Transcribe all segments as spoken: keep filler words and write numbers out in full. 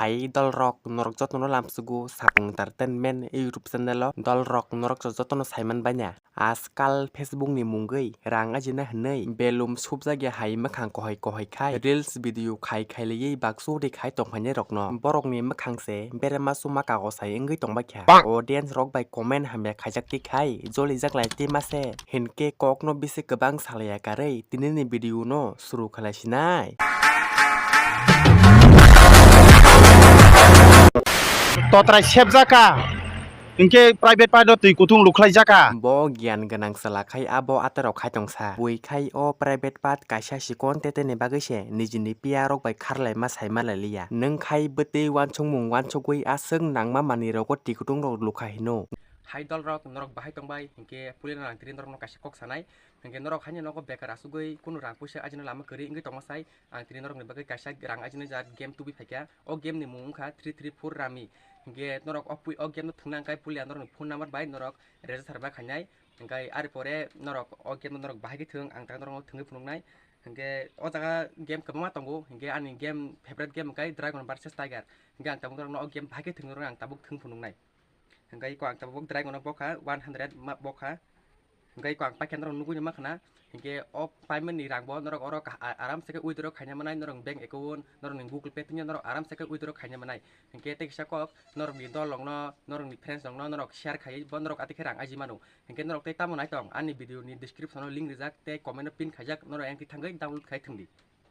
Hai dolrok, norok jotono lamsugo Sapung Entertainment YouTube channel o. Dolrok, norok jotono saiman banya. Ajkal Facebook ni mungwi rang ajina hinwi belum subjakya hai mwkhang kohoi kohoi khai reels video khai khai laiwi baksu ri khai tongphainai rokno. Borokni mwkhang se berema suma kagosai wngwi tongbaikha. Audience rok bai comment hamya khaijak twi khai jolijak lai twi mase. Hinkhe kokno bisi kwbang salaiya karwi tinini video no suru khlai sinai. Totrai sepjaka, hinkhe private part o twi kutung lukhlai jaka. Bo giyan gwnang chwla khai abo aterok khai tongsa. Bui khai o private part kaisa sikon teteni bagwi se nijini piya rok bai kharlaima saima lailiya. Nwng khai bwtwi wansukmung wansugwi aswk nangma manwi rogo twi kutung rok lukha hino. Hai dolrok, norok bahai tongbai, hinkhe puila nang tini norokno kaisa kok sanai. Hinkhe norok haino nogo bekar asugwi kunu rang puisa ajina lama kwrwi wngwi tongma sai. Ang tini norokni bagwi kaisa rang ajinai jat game tubui phaikha. O game ni mung wngkha three three four Rummy. Hinkhe norok o pui-, o game no thwngna hwnkhe puila norokni phone number bai norok register ba khainai. Hinkhe ari pore norok o game no norok bahai khe thwng, ang tak norokno thwngwi phunuknai. Hinkhe o jaga game kwbangma tongo, hinkhe ani game, favorite game hwnkhe Dragon versus Tiger. Hinkhe ang tabuk norokno o game bahai khe thwngwi rwna ang tabuk thwng phunuknai. Hinkhe iko ang tabuk Dragon no bokha one hundred ma bokha. Hinkhe iko ang paikha norok nugui ma khna. Hinkhe o payment ni rang bo norok oro ka-, a-, aram se khe withdraw khaina manai, norok bank account, norok ni Google Pay thwngya norok aram se khe withdraw khaina manai. Hinkhe tei kisa kok norok ni dol rok no, norok ni friends rok no norok share khai bo norok ati khe rang aji mano. Hinkhe norok tei tamo nai tong ani video ni description o link rijak tei comment o pin khaijak, norok yang twi thangwi download khai thwngdi.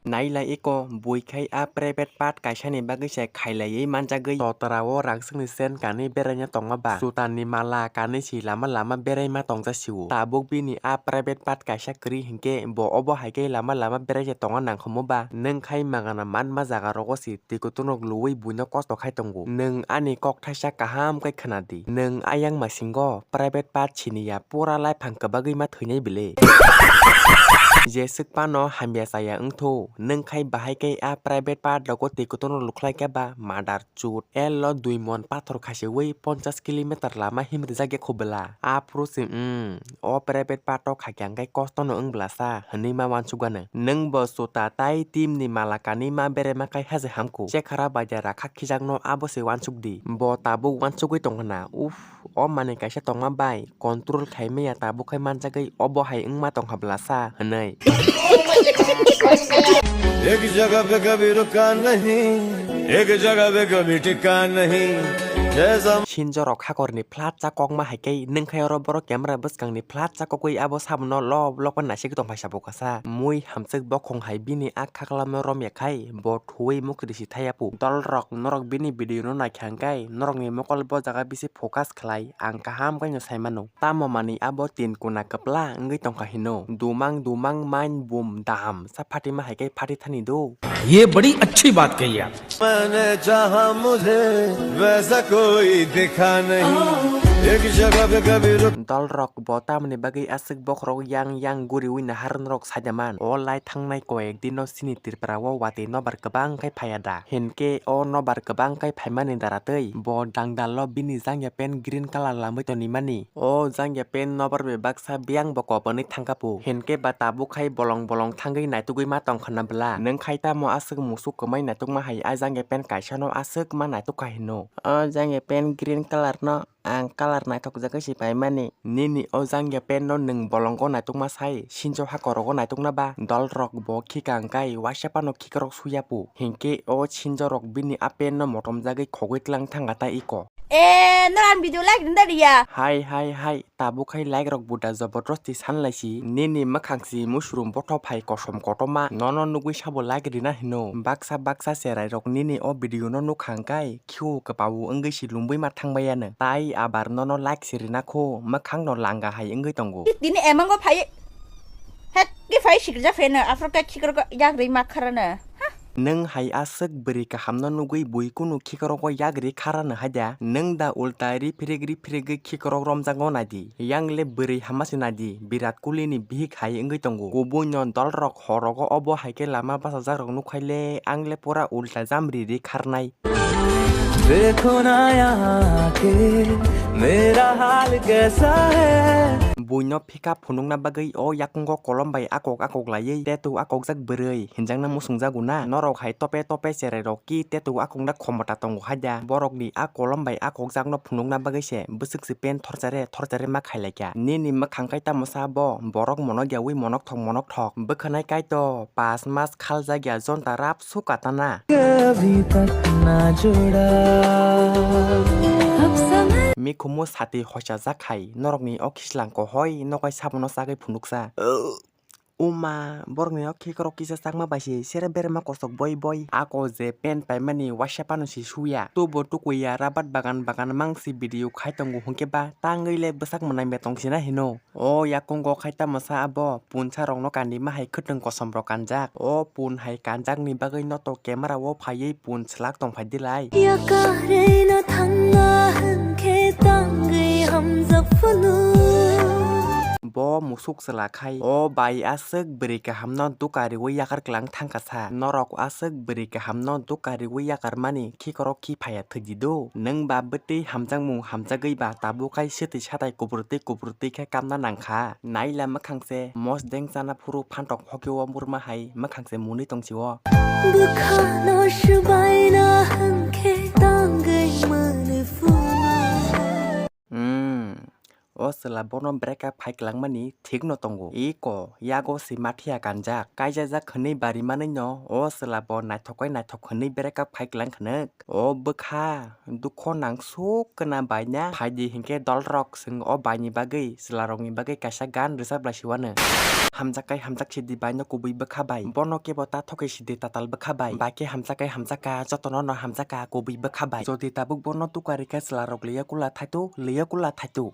Nailai iko, bui khai a private part kaisa ni bagwi se khailaiwi manjagwi. Totra o rangswk ni sen kanwi beraina tongma ba. Sutan ni mala kanwi si lama lama beraima tongja sio. Tabuk bini a private part kaisa kwrwi hinkhe bo obo hai khe lama lama beraija tongna nangkhomo ba. Nwng khai magana manma jaga rogo si twi kutung rok luwi buino kosto khai tongo. Nwng ani kok thaisa kaham khe khna di. Nwng ayang masingo private part siniya pura laiphang kwbagwi ma thwinai bile. Jeswk pano hamya chaya wngthu, nwng khai bahai khe a private part rogo twi kutung rok lukhlai khe ba mother chut. Elo dui mon pathor khasiwi ponchas kilometer lama himrijak ya khobwla. Aphuru se, mm, o private part o khaikha hwnkhe kosto no wng bwlasa, hwnwi ma uansukgano. Nwng bo chuta tai team ni mala kanwi ma berema khai haje hamkhu. Chekhara bai da rakha khijakno abo se uansukdi. Bo tabuk uansugwi tong khna. Uff, o manwi kaisa tongma bai control khai maya tabuk khai manjagwi obo hai wngma tongkha bwlasa, hwnwi. एक जगह पे कभी रुका नहीं, एक जगह पे कभी टिका नहीं, जैसा Sinjorok hakorni flat cha kokma hai khe nwng khai oro borok camera bwskangni flat cha kokwi abo sabono lop lop khe naisik tong phai sabo kasa. Mui hamswk bokhong hai bini a khakla no romya khai bo thuwi mukti si thaya pu. Dolrok norok bini video no naikha hwnkhe norokni mokol bo jaga bisi focus khlai ang kaham khe no sai mano. Tamo manwi abo tin kuna kwpla wngwi tongkha hino. Dumang dumang main bum dam sa phatima hai khe phati thani do. ये बड़ी अच्छी बात कही आप। मैंने चाहा मुझे वैसा कोई दिखा नहीं, एक जगह पे कभी रुक Dolrok bo tamoni bagwi aswk bokhorok yang yang guriwi naharnrok saidaman. O lai thangnai koyek dino chini Tripura o watwi nobar kwbang khe phaiya da. Hinkhe o nobar kwbang khe phaimani daratwi bo dangdalo bini jangya pant green colour lamwi tonimani. O jangya pant nobar bai baksa biyang bo kop hwnwi thangkha pu. Hinkhe ba tabuk khai bolong bolong thangwi naitugwi ma tongkha na bwla. Nwng khai tamo aswk musuk kwmai naitukma hai a jangya pant kaisa no aswk ma naitukha hino. O jangya pant green colour no ang colour naithokjagwi se paimani. Nini o jangya pant no nwng bolongo naitukma sai, sinjo hakorogo naitukna ba? Dolrok bo khika hwnkhe waisa phano khikrok suya pu. Hinkhe o sinjorok bini a pant no motomjagwi khogwi tlang thangkha ta iko. E, nora video like rinda riya. Hai, hai, hai, tabuk khai like rok buda jabardasti sanlaisi. Nini mwkhang si mushroom bothop hai kosom kotorma. Nono nugwi sabo like rina hino. Baksa baksa cherai rok nini o video no nukha hwnkhe khiu kwpao wngwi si lumbwi ma thangbaiya nw. Tai abar nono like si rina kho, mwkhang no langa hai wngwi tongo. Tini emango phai, het ki phai sikirja pheno, afro ka khikrok yak rwi ma kharana. Ha? Nwng hai aswk bwrwi kahamno nugwi bui kunu khikrogo yak ri kharano haida? Nwng da ulta ri phirik ri phirigwi khikrok romjakno naidi. Yang le bwrwi hama se naidi, Virat Kohli ni bihik hai wngwi tongo. Kubui no dolrok horogo obo hai khe lama bachajak rok nukhai le, ang le pura ulta jam ri ri kharnai. देखो ना यहाँ आके मेरा हाल कैसा है। Buino phika phunukna bagwi o yakungo kolom bai akok akok laiwi tattoo akokjak bwrwi hinjakna muchungjago na. Norok hai tope tope cherai rok ki tattoo akokna khomota tongo haida. Borokni a kolom bai akokjakno phunukna bagwi se bwswk se pen thorchare thorchare ma khailaikha. Nini mwkhang kai tamo sa bo borok monok yaui monok thok monok thok. Bwkhanai kaito pas mas khaljak ya jonta rap su katana. Mikhumu sati hoichajak hai norokni o khislang kohoi nokai sabono chagwi phunuksa. Uma, borokni o khikrok kisa chakma bai se sere berema kosok boi boi. Ako je pen paimani waisa phano se suya. Tubo tukuya rabat bagan bagan mangsi video khai tongo hwnkhe ba tangwi le bwsak mwnai me tong sina hino. O yakungo khai tamo sa abo punsa rokno kandi ma hai khwtwng kosom rok kanjak. O pun hai kanjakni bagwi no to camera o phaiwi pun swlak tong phai dilai. Yakarino thangna hwnkhe tangwi hamjak phano. Bo musuk chwla khai o bai aswk bwrwi kahamno duka riwi yakar klang thangkha sa. Norok aswk bwrwi kahamno duka riwi yakar mani khikrok khi phaiya thwidi do. Nwng ba bwtwi hamjakmung hamjagwi ba tabuk khai swtwi satai kubur twi kubur twi khe kamna nangkha. Naila mwkhang se mosdeng chana phuru phantok hokhe o murma hai mwkhang se mwnwi tong si o. Bwkhano swbaina hwnkhe tangwi mwnwi phuru. Hmm. O chwla bono break up khai klangmani thikno tongo. Iko yago se mathiya kanjak. Kaijajak hwnwi bari manwino o chwla bo naithok bai naithok hwnwi break up khai klang khwnwk. O bwkha dukho nang suk kwna bai na phaidi hinkhe dolrok chwng o baini bagwi chwlarokni bagwi kaisa gan rwchap lai siwano. Hamjak kai hamjak sidi baino kubui bwkha bai. Bono kebo ta thokwi sidi tatal bwkha bai. Bai khe hamjak kai hamjak ka jotono no hamjak ka kubui bwkha bai. Jodi tabuk bono tukari khe chwlarok liya kula thaitu liya kula thaitu.